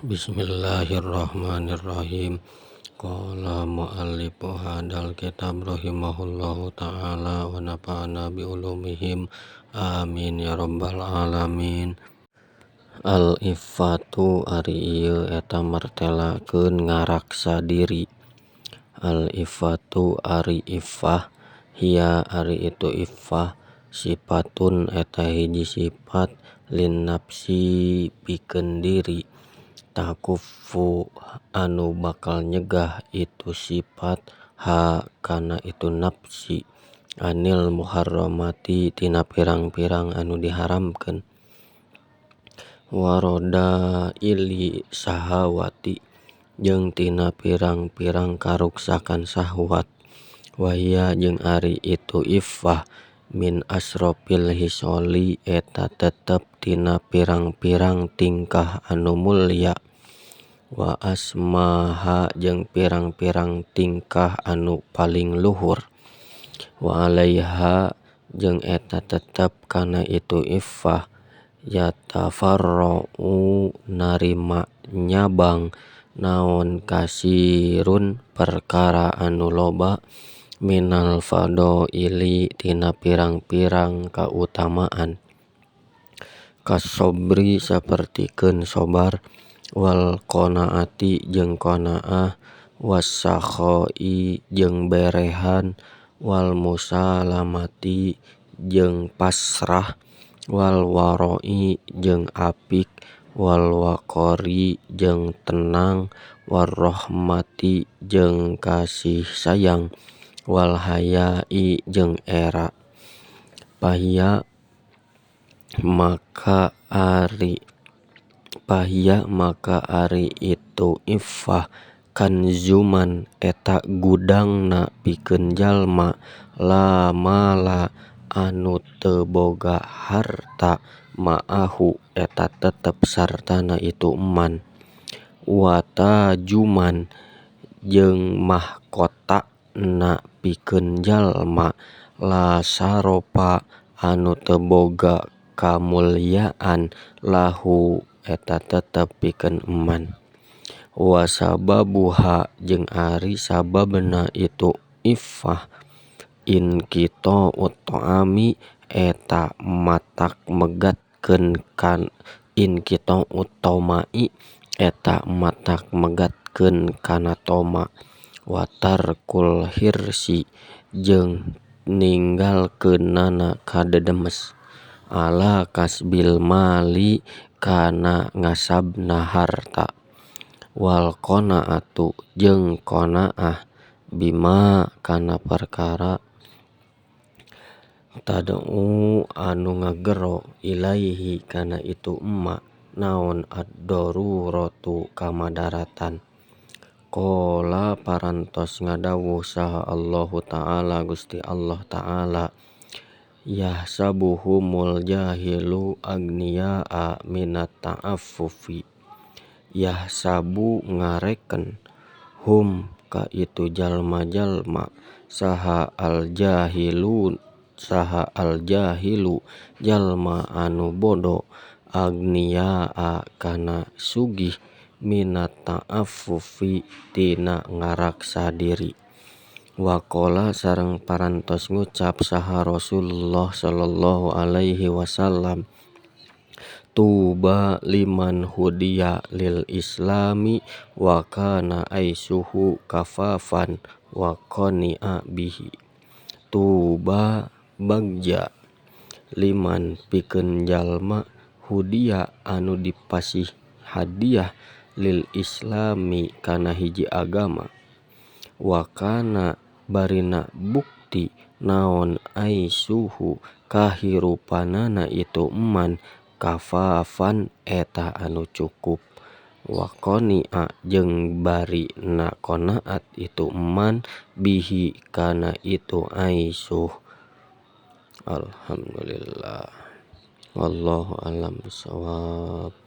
Bismillahirrahmanirrahim. Qala muallifu hadal kitab rahimahullahu ta'ala wa nafa'ana bi ulumihim. Amin ya rabbal alamin. Al-iffatu ari ieu eta martelakeun ngaraksa diri. Al-iffatu ari iffah hiya ari itu iffah sifatun eta hiji sifat lin nafsi pikeun diri takuffu anu bakal nyegah itu sifat ha kana itu nafsi anil muharramati tina pirang-pirang anu diharamkeun waroda ili sahawati jeung tina pirang-pirang karuksakan sahwat wahia jeung ari itu iffah min asrofil hisoli eta tetep tina pirang-pirang tingkah anu mulya wa asmaha jeung pirang-pirang tingkah anu paling luhur wa alaiha jeung eta tetep kana itu iffah yatafarra'u narima nyabang naon kasirun perkara anu loba minal fadhaili tina pirang-pirang kautamaan kasobri sapertikeun sobar wal qanaati jeung qanaah wassakhoi jeung berehan wal musalamati jeung pasrah wal waroi jeung apik wal waqori jeung tenang warrohmati jeung kasih sayang wal hayai jeung era pahia maka ari pahia maka ari itu iffah kanzuman eta gudangna pikeun jalma la mala anu teu boga harta ma'ahu eta tetep sartana itu eman wa tajuman jeung mahkotana pikeun jalma la sarofa anu teu boga kamulyaan lahu eta tetep pikeun eman wa sababuha jeung ari sababna itu iffah inqitha'ut tha'ami eta matak megatkeun kan inqitha'ut thama'i eta matak megatkeun kana thoma wa tarkul hirsi jeung ninggalkeunana kadedemes ala kasbil mali kana ngasabna harta wal qanaatu jeung qanaah bima kana perkara tad'u anu ngagero ilaihi kana itu emma naon ad-daruratu kamadaratan. Qala parantos ngadawuh saha Allahu ta'ala Gusti Allah ta'ala yahsabuhumul jahilu agniyaa minat ta'affufi yahsabu ngareken hum ka itu jalma-jalma saha al-jahilu jalma anu bodo agniyaa kana sugih minat ta'affufi tina ngaraksa diri. Waqala sareng parantos ngucap saha Rasulullah sallallahu alaihi wasallam tuba liman hudiya lil islami wa kana aisuhu kafafan wa qani'a bihi. Tuba bagja liman pikeun jalma hudiya anu dipasih hadiah lil islami kana hiji agama wa kana barina bukti naon aisuhu kahirupanana itu eman kafafan eta anu cukup wa qani'a jeung barina qanaat itu eman bihi kana itu aisuh. Alhamdulillah wallahu alam bisawab.